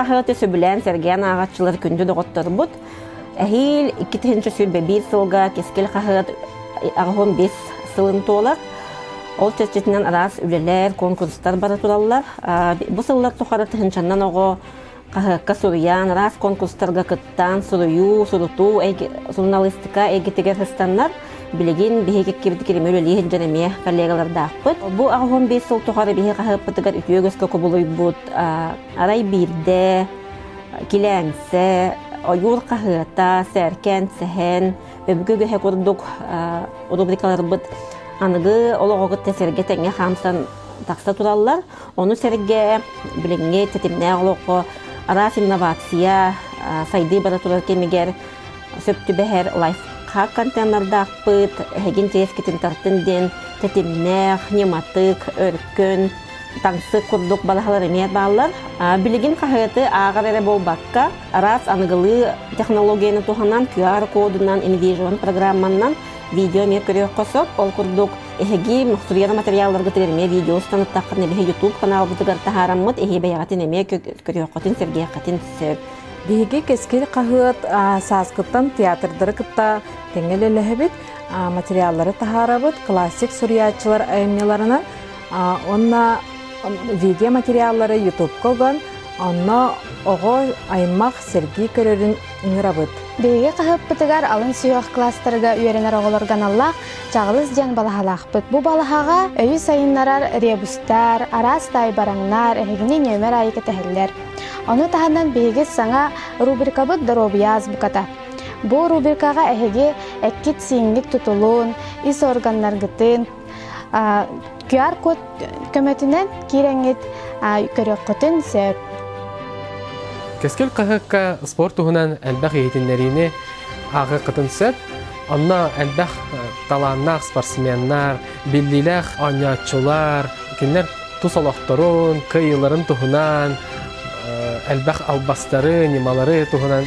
хаһыаты сөбүлээн сэргээн ааҕааччылар күндү доҕотторбут! Эһиил 2021 сылга Кэскил хаһыат 85 сылын туолар. Ол чэрчитинэн араас үлэлэр, конкурстар бара тураллар. Бу сыллар тухары тыһыынчаннан оҕо хаһыакка суруйан, араас конкурстарга кыттан, суруйуу, сурутуу, суруналыыстыка эйгэтигэр сыстаннар, билигин биһиги киккибит киримэ үлэлии сылдьар эмиэ коллегалардаахпыт. Бу 85 сыл тухары биһи хаһыаппытыгар үтүө үгэскэ кубулуйбут арай биирдэ килээнсэ, ойуур хаһыата, сээркээн сэһэн, өбүгэ үгэһэ курдук рубрикаларбыт аныгы олоҕу кытта сэргэ тэҥҥэ хаамсан тахса тураллар. Ону сэргэ билиҥҥи тэтимнээх олоххо араас инновация сайдыы бара турар кэмигэр сөп түбэһэр лайфхак контейнердаахпыт, эһигин тиэскитин тартын диэн тэтимнээх, ньыматык, өркөн, таҥсык курдук балаһалар эмиэ бааллар. Билигин хаһыаты ааҕар эрэ буолбакка, араас аныгылыы технологияны туһанан QR-кодунан, InVision программанан видео эмиэ көрүөххэ сөп. Ол курдук эһиги суруйар материалларгытыгар эмиэ видео устаныттаххытына биһи YouTube каналбытыгар таһаараммыт эһиги бэйэҕитин эмиэ көрүөххүтүн, сэргиэххитин сөп. Биһиги Кэскил хаһыат сааскыттан театрдары кытта тэҥҥэ үлэлэһэбит, материаллары таһаарабыт, классик суруйааччылар айымньыларынан уонна видеоматериаллары ютубка уган, онно оҕо аймах сэргии көрөрүн ыҥырабыт. Биһиги хаһыаппытыгар алын сүһүөх класстарга үөрэнэр оҕолорго аналлаах Чаҕылыс диэн балаһалаахпыт. Бу балаһаҕа өйү сайыннарар ребустар, араас таайбараҥнар эһигини нүөмэр аайы кэтэһэллэр. Ону таһынан биһиги саҥа рубрикабыт «Доруобуйа азбуката». Бу рубрикаҕа эһиги эккит-сииҥҥит тутулун, ис органнаргытын, QR-код көмөтүнэн киирэҥҥит көрүөххүтүн сөп. Кэскил хаһыакка спорт туһунан элбэх иһитиннэриини ааҕыаххытын сөп. Онно элбэх талааннаах спортсменнар, биллиилээх оонньооччулар, кинилэр тус олохторун, кыайыыларын туһунан элбэх албастары, ньымалары туһунан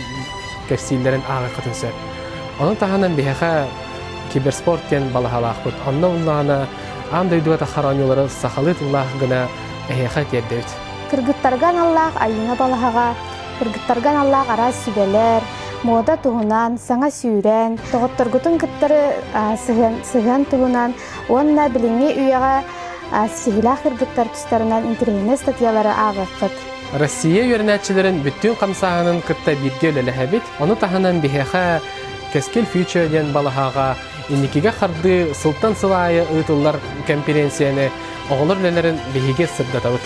кэпсииллэрин ааҕыаххытын сөп. Ону таһынан биһиэхэ киберспорт диэн балаһалаахпыт. Онно буллаҕына аан дойдуга таххар оонньуулары сахалыы тыллаах гына эһиэхэ тиэрдэбит. Кыргыттарга аналлаах Айыына балаһаҕа, кыргыттарга аналлаах араас сүбэлэр, муода туһунан, саҥа сүүрээн, доҕотторгутун кыттары сыһыан, сыһыан туһунан уонна билиҥҥи үйэҕэ сиһилээх кыргыттар тустарынан интэриэһинэй статьялары ааҕыаххыт. Россия үөрэнээччилэрин бүттүүн хамсааһынын кытта бииргэ үлэлэһэбит. Ону таһынан биһиэхэ Кэскил Future диэн балаһаҕа инникигэ хардыы сылтан сыл аайы ыытыллар кэмпириэнсийэни оҕолор үлэлэрин биһиги сырдатабыт.